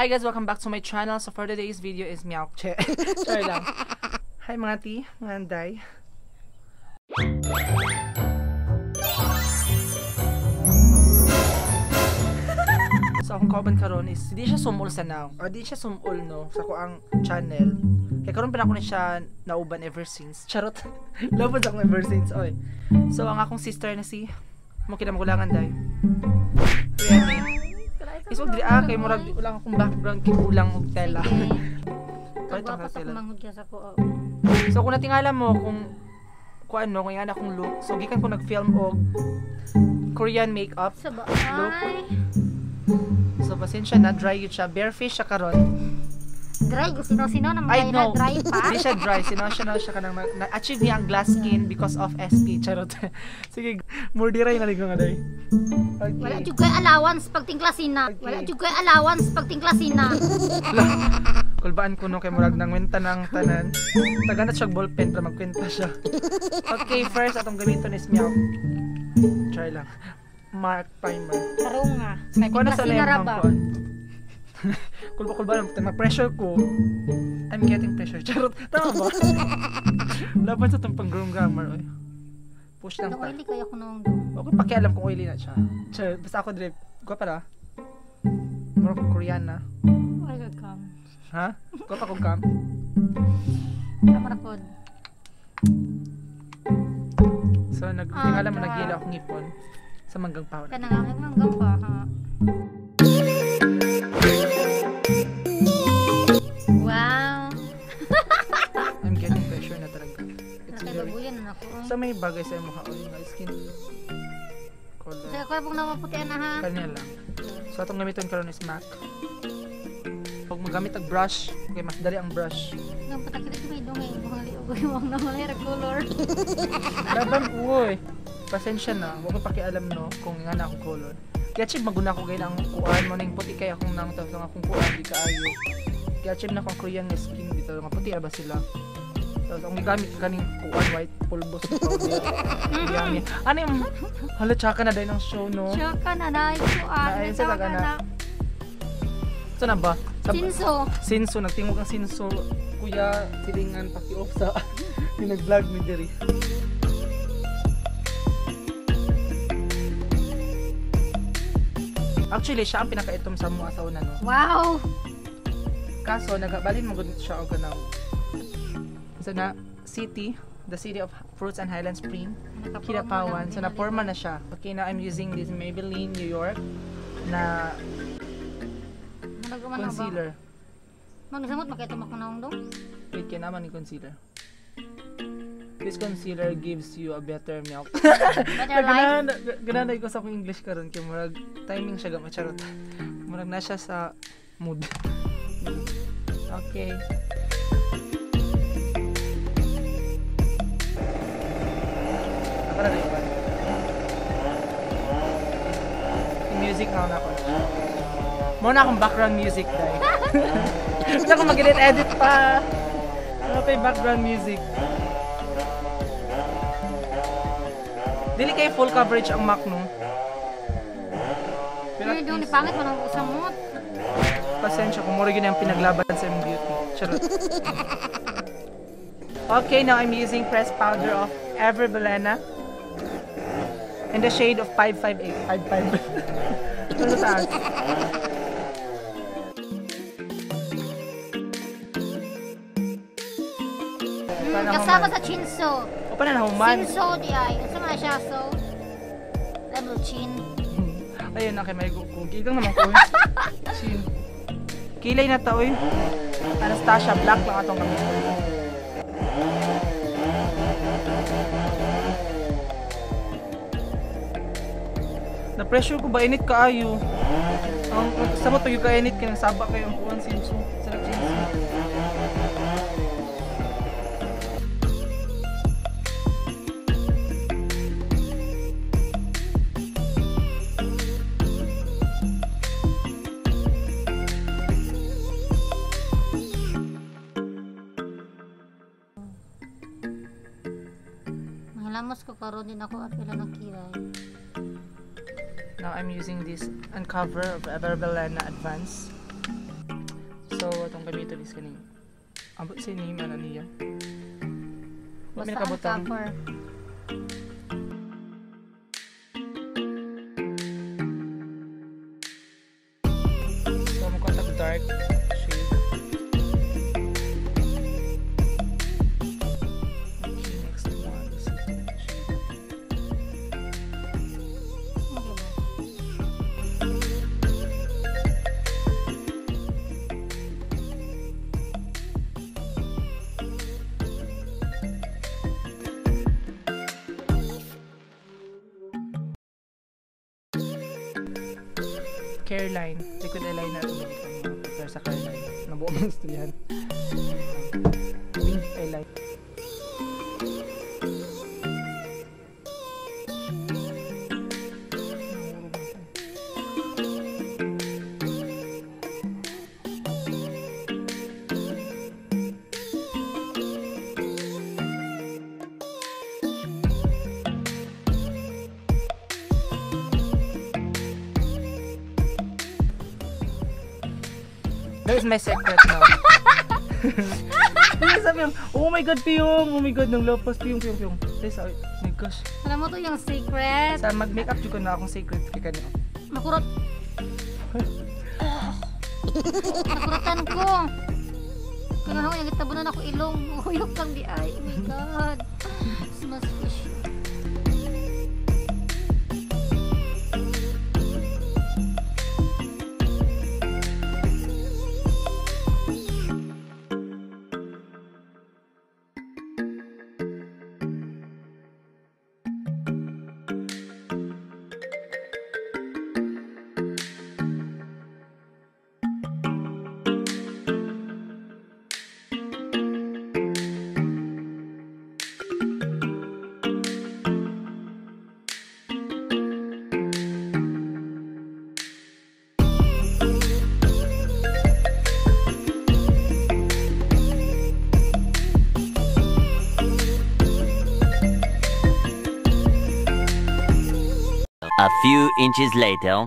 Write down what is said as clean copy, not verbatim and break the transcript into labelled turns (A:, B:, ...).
A: Hi guys, welcome back to my channel. So for today's video is meow. Che. Sorry lang. Hi mga ti, mga anday. So akong kauban karon is di siya sumul sa now. O di siya sumul no sa ko ang channel. Kay karon pa na ako ni siya nauban ever since. Charot. Laban sa akong ever since oy. So ang akong sister na si mo kinamagulangan day. Remy. Isog diri ah kay murag wala akong background kay kulang og tela.
B: Kagwapa sa manghud sa ko.
A: So kung natingala mo kung ano kung yan akong look. So gikan ko nag-film og Korean makeup look. So pasensya na, dry yun siya. Bare face siya karon.
B: Dry sino-sino na
A: I know.
B: Dry pa.
A: Di siya dry, sino-sino siya kanang na-achieve niya ang glass skin because of SP. Charot. Sige, more dry na ligo nga day. Okay.
B: Wala jud koy allowance pag tingklasina. Okay. Wala jud koy allowance pag tingklasina.
A: Kulbaan ko no kay murag nangwenta ng tanan. Taganat siya ballpen para magkwenta siya. Okay, first atong gamiton is meow. Try lang. Mark primer.
B: Tarong nga.
A: Sige, kuha na sa lemang kuan. Kulba-kulba lang. Ma-pressure ko. I'm getting pressure. Charot. Tama ba? Laban sa itong pang-groom grammar. Oy. Push lang ta.
B: Oily kaya ko noong doon.
A: Okay, pakialam kung oily na siya. Charot. Basta ako drip. Kuha pala. Mura kong Korean na.
B: Ay, kam.
A: Ha? Kuha pa kong kam?
B: Tama na pod.
A: So, nagtingala mo, naghila akong ngipon. Sa manggang paho.
B: Kanang manggang pa, ha? Wow!
A: I'm getting pressure na talaga. It's very...
B: Ako.
A: Sa may bagay sa mukha o yung skin color.
B: Sa ako pong namaputian na ha?
A: Kanya lang. So atong gamiton karon is MAC. Pag magamit ang brush, okay, mas dali ang brush.
B: Nang patakita ko may dungay, mga liog yung mga color.
A: Laban, uy! Pasensya na, huwag ko pakialam no kung nga na akong color. Kaya chip maguna ko gay ang kuan mo ning puti kay akong nang tapos ang akong kuan di kaayo. Kaya chip na akong Korean nga skin dito nga puti ra ba sila. Tapos ang gigamit kaning kuan white pulbos na powder. Yummy. Ano yung hala tsaka na dahil ng show no.
B: Tsaka na dahil kuan.
A: Tsaka na. So na ba?
B: Sinso.
A: Sinso nagtingog ang sinso. Kuya silingan paki-off sa nag-vlog ni diri. Actually, siya ang pinakaitom sa mga asawa na, no?
B: Wow!
A: Kaso, nagabalin mo siya o ganaw. So, na, city, the city of Fruits and Highland Spring, Kidapawan. So, na-forma na siya. Okay, now I'm using this Maybelline New York na concealer.
B: Magsamot, makaitom ako na dong?
A: Wait, kaya naman yung concealer. This concealer gives you a better milk.
B: Better life.
A: Ganahan ko sa akong English karon kay murag timing siya gamay charot. Murag na siya sa mood. Okay. Ako na rin. Yung music na ako. Mo na akong background music dai. Gusto ko mag-edit pa. Ano pa yung background music? Dili kay full coverage ang MAC no.
B: Pero doon pangit man ang usamot.
A: Pasensya kung mura gyud ang pinaglaban sa imong beauty. Charot. Okay, now I'm using pressed powder of Ever Bilena in the shade of 558. 55. Ano taas?
B: Kasama sa chinso.
A: O pa na nahuman.
B: Sinso di ay. Unsa man siya so? Level chin.
A: Ayun na kay may guko. Gigang naman ko. Chin. Kilay na ta oy. Anastasia black lang atong gamit. Na pressure ko ba init kaayo. Ang samot pag ka init kay saba kayo ang kuan sinso. Sa chinso.
B: Manghilamos ko karon din ako at pila ng kilay.
A: Now I'm using this Uncover of Ever Bilena Advance. So atong gamiton is kaning ambot sa name ana niya. Wa mi
B: Basta ang
A: nakabutang.
B: cover.
A: So mo tag dark shade. Okay, next one is shade.
B: Okay ba?
A: Careline, liquid eyeliner ito balik ang prepare sa Careline. Nabuo man yan. Wing eyeliner. That is my secret now. Sabi yung, oh my God, Piyong! Oh my God, nang lapas, Piyong, Piyong, Piyong. Ay, sabi, oh my gosh.
B: Alam mo to yung secret.
A: Sa mag-makeup ko na akong secret kay kanyo.
B: Makurot. Nakuratan ko. Kaya ako yung tabunan ako ilong. Huyok lang di ay. Oh my God. Smells fish.
C: A few inches later.